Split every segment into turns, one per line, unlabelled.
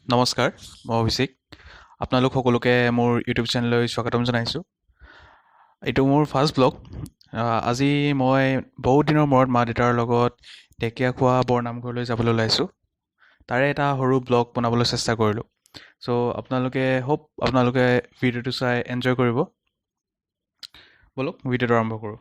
নমস্কাৰ, মই অভিষেক, আপোনালোক সকলোকে মোৰ ইউটিউব চেনেললৈ স্বাগতম জনাইছোঁ। এইটো মোৰ ফাৰ্ষ্ট ব্লগ। আজি মই বহুত দিনৰ মূৰত মা দেউতাৰ লগত ঢেকীয়াখোৱা বৰনামঘৰলৈ যাবলৈ ওলাইছোঁ। তাৰে এটা সৰু ব্লগ বনাবলৈ চেষ্টা কৰিলোঁ। চ' আপোনালোকে হোপ আপোনালোকে ভিডিঅ'টো চাই এনজয় কৰিব। ব'লক ভিডিঅ'টো আৰম্ভ কৰোঁ।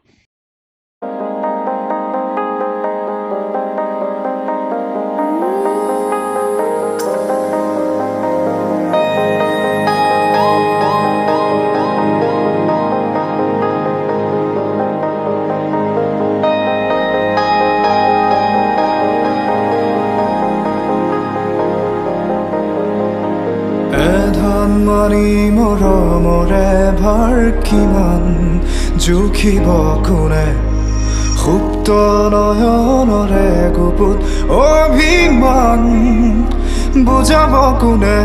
মানি মৰমৰে ভাৰ কিমান জুখিব কোনে, সুপ্ত নয়নৰে গুপুত অভিমান বুজাব কোনে,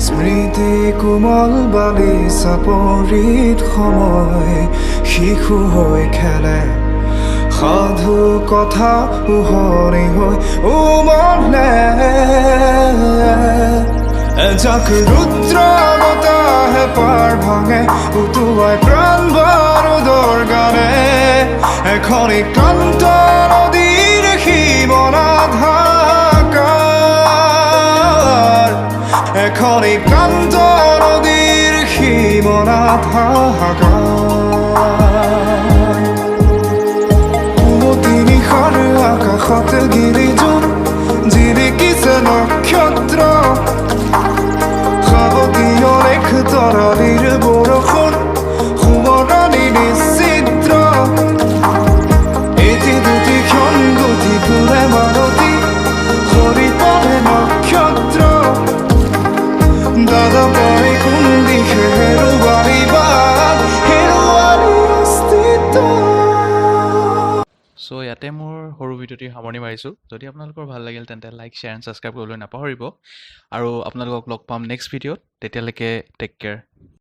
স্মৃতি কোমল বালি চাপৰিত সময় শিশু হৈ খেলে, সাধু কথা উহনি হৈ উমলে। এজাক ৰুদ্ৰ বতাহে পাৰ ভাঙে, উটুৱাই প্ৰাণ বাৰুদৰ গানে, এখনি ক্লান্ত নদীৰ সীমনাত হাহাকাৰ, এখনি ক্লান্ত নদীৰ সীমনাত হাহাকাৰ। পুৱতি নিশাৰ আকাশত গিৰিজোন জিলিকিছে নক্ষত্ৰ, তৰালিৰ বৰষুণ সোঁৱৰণি নিশ্চিত্ৰ, এটি দুটি ক্ষণ গতি ফুৰে মাৰতি সৰি পৰে নক্ষত্ৰ, দাদা পৰে কোন দিশে হেৰুৱালি বাট, হেৰুৱালি অস্তিত্ব।
চ' ইয়াতে মোৰ সৰু ভিডিঅ'টি সামৰণি মাৰিছোঁ। যদি আপোনালোকৰ ভাল লাগিল তেন্তে লাইক, শ্বেয়াৰ এণ্ড ছাবস্ক্ৰাইব কৰিবলৈ নাপাহৰিব। আৰু আপোনালোকক লগ পাম নেক্সট ভিডিঅ'ত। তেতিয়ালৈকে টেক কেয়াৰ।